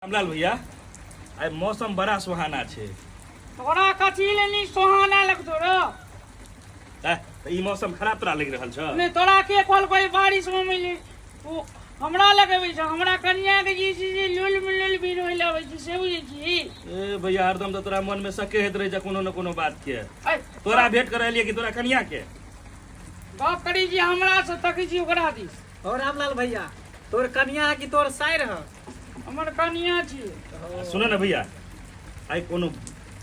रामलाल भैया, आइ मौसम बड़ा सुहाना छै। तोरा कथी लेनी सुहाना लगतो रो? तऽ ई मौसम खराब तोरा लागि रहल छौ? नहि, तोरा के कहलको ई बारिश में मिली? तू हमरा लगबै छ, हमरा कनिया के जे छै से लुल मिलुल भी रोइ लबै छै, से बुझै छी। ए भैया, हरदम तऽ तोरा मन में सके होइत रहै छै कोनो न कोनो बात के। ऐ, तोरा भेंट करे एलियै कि तोरा कनिया के? गप करी छी हमरा से, तकै छी ओकरा दिस। और रामलाल भैया, तोर कनिया है कि तोर साइर है? हमर कनिया छी। सुनो ने भैया, आइ कोनो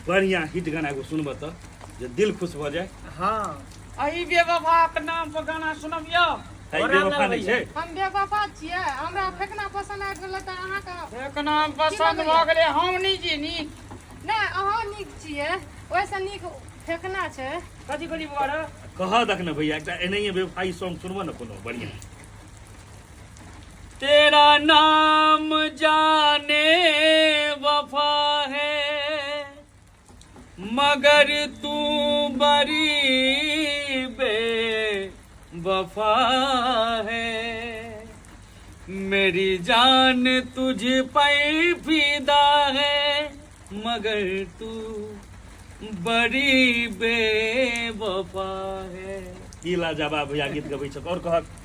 बढ़िया हिट गाना एगो सुनबह तऽ जे दिल खुश भऽ जाय। हाँ। अही बेवफा के नाम पर गाना सुनबियौ। है। और बेवफा रामलाल नहि भैया। छै। हम बेवफा छियै? हमरा फेकना पसन्द आबि गेलै तऽ अहाँके फेकना पसन्द भऽ गेलै? हम नहि छी नीक? नहि, अहाँ नीक छियै, ओहिसँ नीक फेकना छै। कथी कथी बौआ रे? कह दख ने भैया, एकटा एनाहिए बेवफाई सॉन्ग सुनबह ने कोनो बढ़िया। तेरा नाम जाने वफा है, मगर तू बड़ी बे वफा है। मेरी जान तुझ पर फिदा है, मगर तू बड़ी बेवफा है। की लाजवाब भैया गीत गबै छ, और कहक।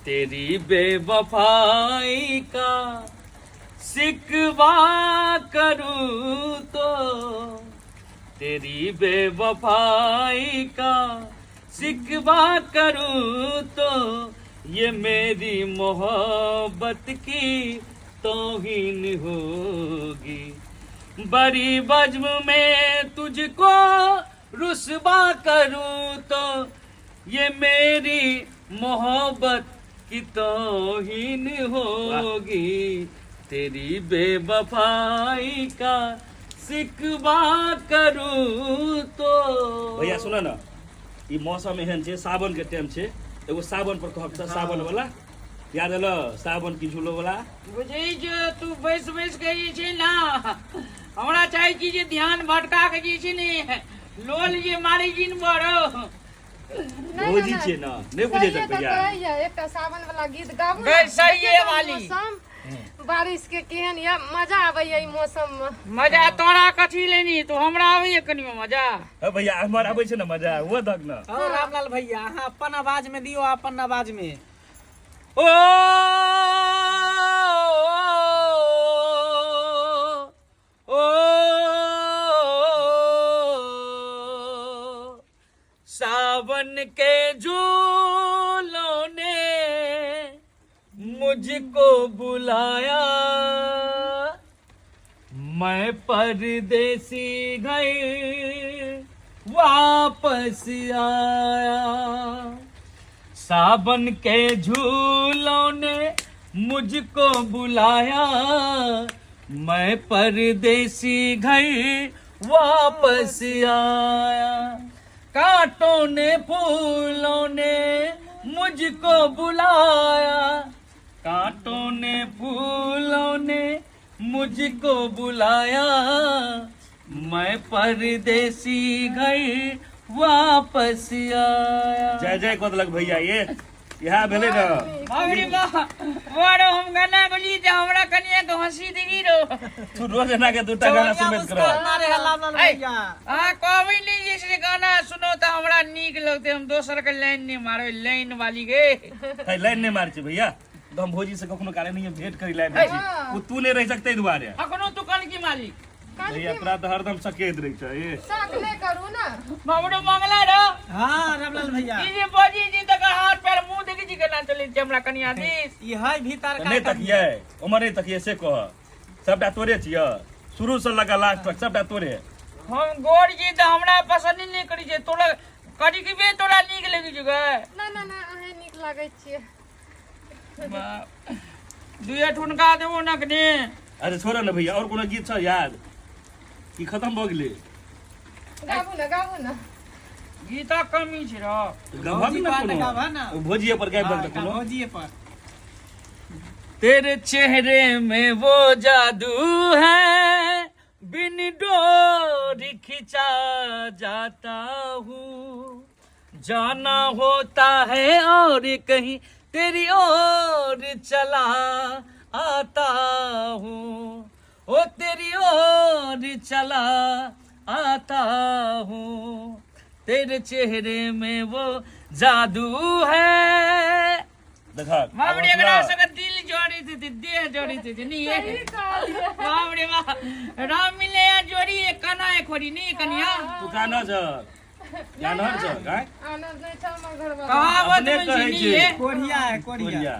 तेरी बेवफाई का सिकवा करूं तो, तेरी बेवफाई का सिकवा करूं तो ये मेरी मोहब्बत की तौहीन होगी। बड़ी बज्म में तुझको रुसवा करूं तो ये मेरी मोहब्बत की तौहीन होगी। तेरी बेवफाई का सिकवा करूं तो। भैया, सुन न, ई मौसम एहन छै, सावन के टाइम छै, एगो सावन पर कहब तऽ सावन वाला याद एलो, सावन की झूलो वाला। बुझै जो तू बैस बैस के जे छै ने, हमरा चाहै छी जे ध्यान भटका के जे छै ने लोल जे मारै छी ने बड़ो। नहि, भौजी नहि, छियै ने, नहि बुझै सहिए छै तऽ भैया। कहैया, एकटा सावन वाला गीत गाबू गै, ने। सहिए देखियौ तऽ वाली। मौसम बारिश के केहन यऽ, मजा आबैया ई मौसम मे। मजा तोरा कथी लेनी? तू हमरा आबैया कनि मजा। हे भैया, हमर आबै छै ने मजा, ओ दक ने। और रामलाल भैया, अहाँ अपन आवाज में दियो, अपन आवाज में। ओ ओ सावन के झूलों ने मुझको बुलाया, मैं परदेसी घर वापस आया। सावन के झूलों ने मुझको बुलाया, मैं परदेसी घर वापस आया। कांटों ने फूलों ने मुझको बुलाया, कांटों ने फूलों ने मुझको बुलाया, मैं परदेसी घर वापस आया। जय जय कऽ देलक भैया, ये इएह भेलै ने। बाबरी बा बड़, हम गाना बोली तऽ हमरा कनिया के हंसी दिगी रो। तू रोज एना के दूटा गाना सुनबैत कर। ना रे रामलाल ऐ, भैया। अहाँ कहबै नहि जे से गाना सुनो तऽ हमरा नीक लगतै, हम दोसर के लाइन नहि मारबै, लाइन वाली गे। है, लाइन नहि मारै छै भैया, तऽ हम भौजी से कखनो काले नहीं भेंट करी लाइन छी, ओ तू नहि रहि सकतै दुआरे। अखनो तू कनकी मालिक। भैया, तोरा तऽ हरदम सकेत रहै छै ए। शक नहि करू ने। बाबरो मंगला रो। हाँ रामलाल भैया। ई जे बजी जी तकर हाथ पैर मुंह देखै छी केना चलै छै हमरा कनिया दिस। ई है भीतर तऽ का नहि तकियै उमर, नहि तकियै से कह, सबटा तोरे छिय, शुरू से लगा लास्ट तक सबटा तोरे। हम गोर जी तऽ हमरा पसंद नहि करै छै, तोरा कनिकबे तोरा नीक लगै छै गे? ना ना ना, अहें नीक लागै छियै। बाप, दुए ठुनका देबो नकने। अरे छोड़ ने भैया, और कोनो गीत छ याद कि खत्म भऽ गेलै? गाबू ने, गाबू ने। गीतक कमी छै रौ। गबहक भौजी ने पर कोनो। गाबह ने। ओ भोजिए पर गाबि हाँ, देलक कोनो। भौजिए पर। तेरे चेहरे में वो जादू है, बिन डोरी खिंचा जाता हूँ। जाना होता है और कहीं, तेरी ओर चला आता हूँ। ओ तेरी ओर चला आता हूँ, तेरे चेहरे में वो जादू है। देखक बाप रे, एकरा सबके दिल जड़ैत हेतै, देह जड़ैत हेतै नहीं ये। सही कहलियै। बाप रे बाप, राम मिले या जोड़ी एक काना एक खोरी नहीं कनिया। तू काना छ जानवर छ गाय। आनंद नहि छै हमर घरवाला। कहावत अपने में कहै छी नहीं छै। ये। कोढ़िया है कोढ़िया। कोरिया।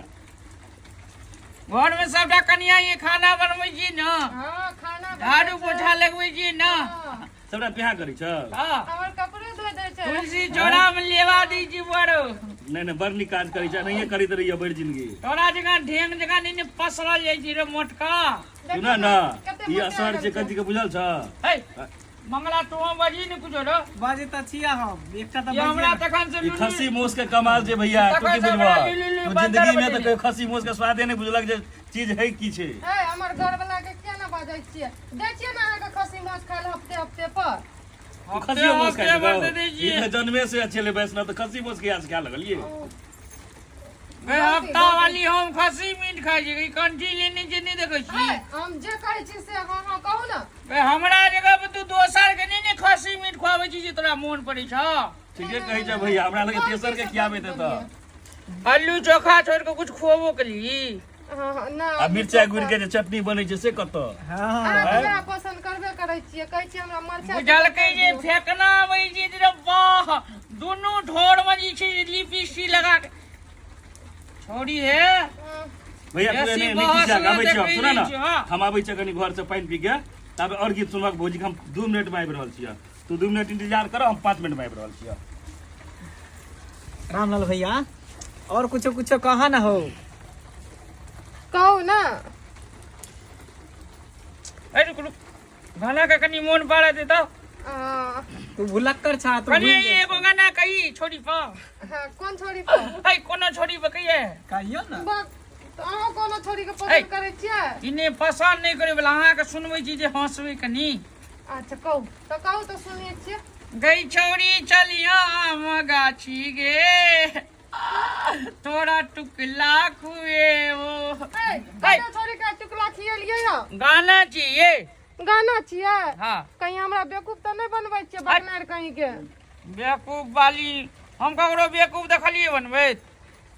घर में सबटा कनिया ये खाना बनबै छी न। हाँ, खाना बनबै झाड़ू छै। पोछा लगबै छी न। हाँ, सबटा प्याह करै छ। हाँ। हमर कपड़ो धो दै छै। तुलसी चौरा में लेवा दै छी बड़ो। नहि नहि, बड़ नीक काज करै छ, एनाहिए करैत रहिए भरि जिंदगी। तोरा जकाँ ढेंग जकाँ नहि ने पसरल जाइ छी रे मोटका। सुन न, कते ई मोटा असर छै गेल। कथी के बुझल छ? है मंगला, तू बजी ने कुछो रो। बाजे तऽ छियै हम एकटा तऽ ये हमरा बजिए। तखन से ई खस्सी मोस के कमाल छै भैया, तू की तखन से बुझबह? हमरा लुलु लुलु तू बन्दर जिंदगी में तऽ बनेने। कहियो खस्सी मोस के स्वादे नहि बुझलक जे चीज है की छै। ए, हमर घरवाला के किया ना बाजै छियै? दै छियै ने अहाँके खस्सी मांस खाय लए हफ्ते हफ्ते पर। तू खस्सियो मोस खाइ हफ्ते भर दे दै छौ? छियै। ई तऽ जन्मे से छलै वैष्णव, तऽ खस्सी मोस के आज खाय लगलियै। गए हफ्ता वाली हम खस्सी मीट खाइ छी, ई कंठी लेने छै नहि देखै छी? ए, हम जे कहै छी से हँ हँ कहू ने। गए हमरा जगह पर तू दोसर के नहि ने खस्सी मीट खुआबै छी जे तोरा मोन पड़ै छौ। ठीके कहै छै भैया, हमरा लगे तेसर के खियाबैत हेतऽ। आलू चोखा छोड़ के कुछ खुएबो केली? हँ हँ, ना। आ मिरचाइ गुड़ के जे चटनी बनै छै से कतऽ? हँ। अहाँ तऽ वएह पसन्द करबे करै छियै, कहै छियै हमरा मरचाइ। बुझलकै जे फेकना आबै छै रे, वाह, दुनू ठोर में जे छै लिपस्टिक लगा के छोड़ी हे। हँ। भैया, तू बेसी एने बहस नीतीश नहि आबै छियै। देखै सुन ने। छियै, हँ। हम आबै छियै कनि घर से पानि पी के, तब आओर गीत सुनबाक भौजी के। हम 2 मिनट में आबि रहल छियै, तू 2 मिनट इंतजार कर, हम 5 मिनट में आबि रहल छियै। रामलाल भैया, और कुछो कुछो कहा ना हो। कहू ने। ए रुक रुक, गाना के कनि मोन पाड़े दे तऽ। आ, तू भुलक्कर छा तू। कनि भूल जाइ। एगो गाना कही छोड़ी पर। हाँ, कोन छोरी पर? है कोनो छोड़ी पर कहिए। कहियो ने। बस, तऽ अहाँ कोनो छोरी के ऐ। पसंद करै छियै? इने पसंद नहि करे वाला, अहाँके सुनबै छी जे हंसबै कनि। अच्छा कहू तऽ, कहू तऽ सुनै छियै। गई छौरी चलिया आम गाछी गे, तोरा टुकला खुएबो। ए, कते छोरी के चुकला खियलियै यऽ? गाना छियै। गाना छियै? हाँ। कहीं हमरा बेवकूफ तऽ नहि बनबै छियै बकनार कहीं के? बेवकूफ वाली, हम ककरो बेवकूफ देखलियै बनबैत?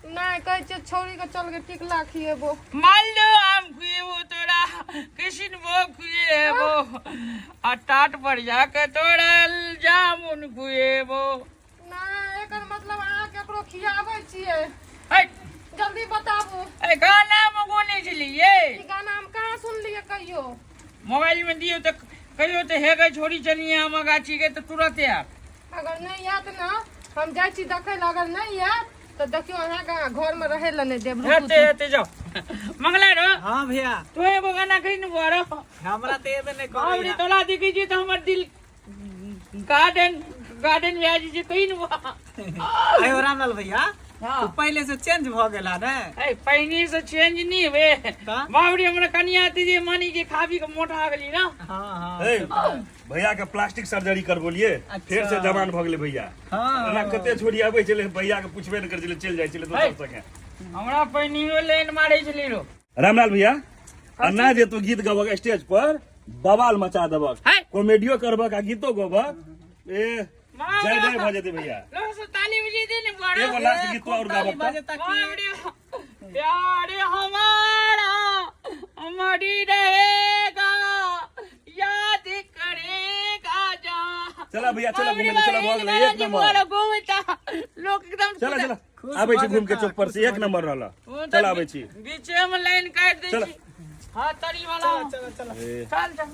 नहि, कहै छियै छौरी के चल के टिकला खिएबो। मालदह आम खुएबो तोरा, कृष्णभोग खुएबो, आ टाट पर जाके तोरा जामुन खुएबो। नहि, एकर मतलब अहाँ केकरो खियाबै छियै। हट। जल्दी बताबू। ए गाना मे गोने छलियै। ई गाना हम कहाँ सुनलियै कहियो? मोबाइल में दियौ तऽ कहियो तऽ हे गई छोड़ी चलिए आम गाछी के, तऽ तुरंत आयत। अगर नहि आयत ने, हम जाइ छी देखै लए, अगर नहि आयत तऽ देखियौ अहाँके घरमे रहै लए नहि देब, रुकू। हेते हेते, जाओ मंगला रो। हाँ भैया। तू एगो गाना कही ने बुआ रो। हमरा तऽ एबे नहि बाप रे, करै। तोरा देखै छी तऽ हमर दिल गार्डन गार्डन भए जाइ छै, कही ने बुआ। आयो रामलाल भैया। हाँ। तू पहिले से चेंज भऽ गेला ने? ए पहिने से चेंज नहीं हुए। तऽ? बाप रे, हमरा कनिया दीदी मानी के खा पी के मोटा गेली ना। हाँ हाँ। ए भैया के प्लास्टिक सर्जरी करबोलिए, फेर से जवान भऽ गेलै भैया। हाँ। एना कते छोरी आबै छलै, भैया के पुछबे नहि करै छलै, चलि जाइ छलै दोसर संगे। हमरा पहिनियो लाइन मारै छलै रो। रामलाल भैया, अन्ना जे तू गीत गबक स्टेज पर बवाल मचा देबक। है। कॉमेडियो करबक आ गीतो गबक, ए जय जय भऽ जेतै भैया। लोग सब ताली बजे दे ने बुआ रो। एगो लास्ट गीत और ताली गाबक तऽ। बजेता की? बाप रे, प्यार हमारा अमर ही रहेगा, याद करेगा जा। चला भैया, चला घूमे ले, चला, भऽ गेलै एक नंबर। लोक एकदम चला चला। खुश आबै छी भऽ घूम के जेता, चौक पर से, खुश एक भऽ नंबर रहल। ओ तऽ चल आबै छी। बीचे में लाइन काटि दै चला। छी, हाँ, तरी वाला। चलो चलो। ए। चल चल।